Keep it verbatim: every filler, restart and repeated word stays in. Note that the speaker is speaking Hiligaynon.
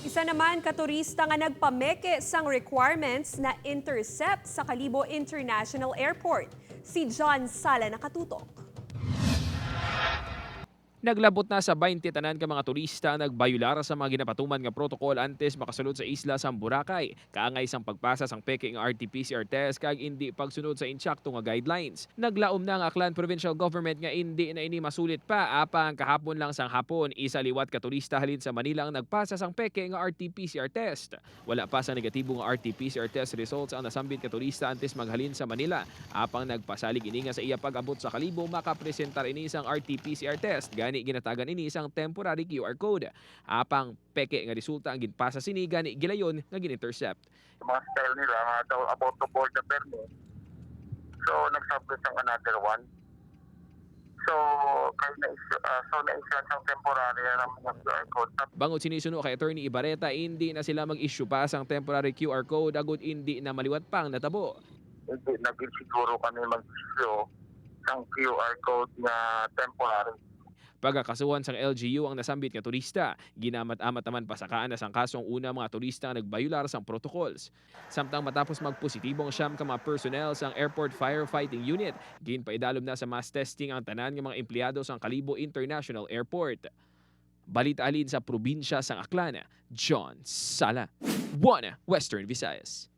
Isa naman ka turista nga nagpameke sang requirements na intercept sa Kalibo International Airport. Si John Sala nakatutok. Naglabot na sa twenty tanan ka mga turista ang nagbayular sa mga ginapatuman nga protocol antes makasulod sa isla sang Boracay, kaangay sang pagpasa sang peke nga R T P C R test kag indi pagsunod sa insakto nga guidelines. Naglaom na ang Aklan Provincial Government nga indi na ini masulit pa, apang kahapon lang sang hapon, isa liwat ka turista halin sa Manila ang nagpasa sang peke nga R T P C R test. Wala pa sang negatibo nga R T P C R test results ang nasambit ka turista antes maghalin sa Manila. Apang nagpasalig ini nga sa iya pag-abot sa Kalibo, makapresentar ini sang R T P C R test, gani ginatagan ini sang temporary Q R code. Apang peke nga resulta ang ginpasa sini, gani gilayon nga gin-intercept. Mga style nila nga daw about to board na permit. So, nag-submit sang another one. So, kay na-issue, ah, so na-issue sang temporary na mga Q R code. Tap- Bangod sini, suno kay Attorney Ibarreta, indi na sila mag-issue pa sang temporary Q R code agud indi na maliwat pa ang natabo. Hindi na gid siguro kami mag-issue sang Q R code nga temporary. Pagakasuhan sang L G U ang nasambit nga turista. Ginamat-amat naman pasakaan na sang kaso ang una mga turista nga nagbayular sang protocols. Samtang matapos magpositibo ang siyam ka mga personnel sang Airport Firefighting Unit, ginpaidalom na sa mass testing ang tanan nga mga empleyado sang Kalibo International Airport. Balita halin sa probinsya sang Aklan, John Sala, One Western Visayas.